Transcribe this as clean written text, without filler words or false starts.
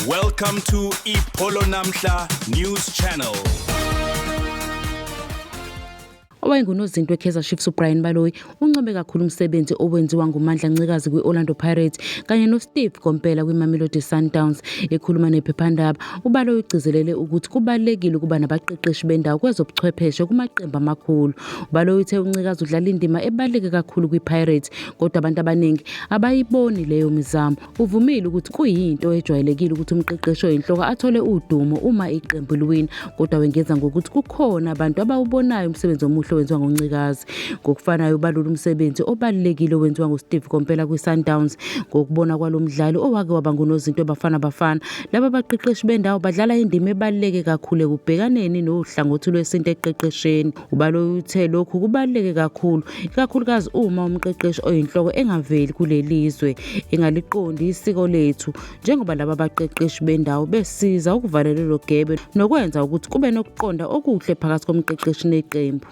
Welcome to Ipolo Namhla News Channel. Owayengunozinti weKaizer Chiefs uBrian Baloyi uncome kakhulu umsebenzi owenziwa nguMandla Ncikazi kwi-Orlando Pirates kanye noSteve Kompela kwiMamelodi Sundowns. Ekhuluma nephephandaba, uBaloyi ugcizelele ukuthi kubalulekile ukuba nabaqeqeshi bendawo kwezobuchwepheshe kumaqembu amakhulu. UBaloyi uthe uNcikazi udlala indima ebaluleke kakhulu kwiPirates kodwa abantu abaningi abayiboni leyo mizamo. Uvumile ukuthi kuyinto ejwayelekile ukuthi umqeqeshi oyinhloko athole udumo uma iqembu liwina, kodwa wengeza ngokuthi kukhona abantu abawubonayo umsebenzi omuhle owenziwa ngoNcikazi. Ngokufanayo ubalula umsebenzi obalulekile owenziwa nguSteve Kompela kwiSundowns. Ngokubona kwalo mdlali owake waba ngunozinti weBafana Bafana, laba baqeqeshi bendawo badlala indima ebaluleke kakhulu ekubhekaneni nohlangothi lwesintu ekuqeqesheni. Ubaloyi uthe lokhu kubaluleke kakhulu, ikakhulukazi uma umqeqeshi oyinhloko engaveli kuleli zwe, engaliqondi isiko lethu, njengoba laba baqeqeshi bendawo besiza ukuvala lelo gebe nokwenza ukuthi kube nokuqonda okuhle phakathi komqeqeshi neqembu.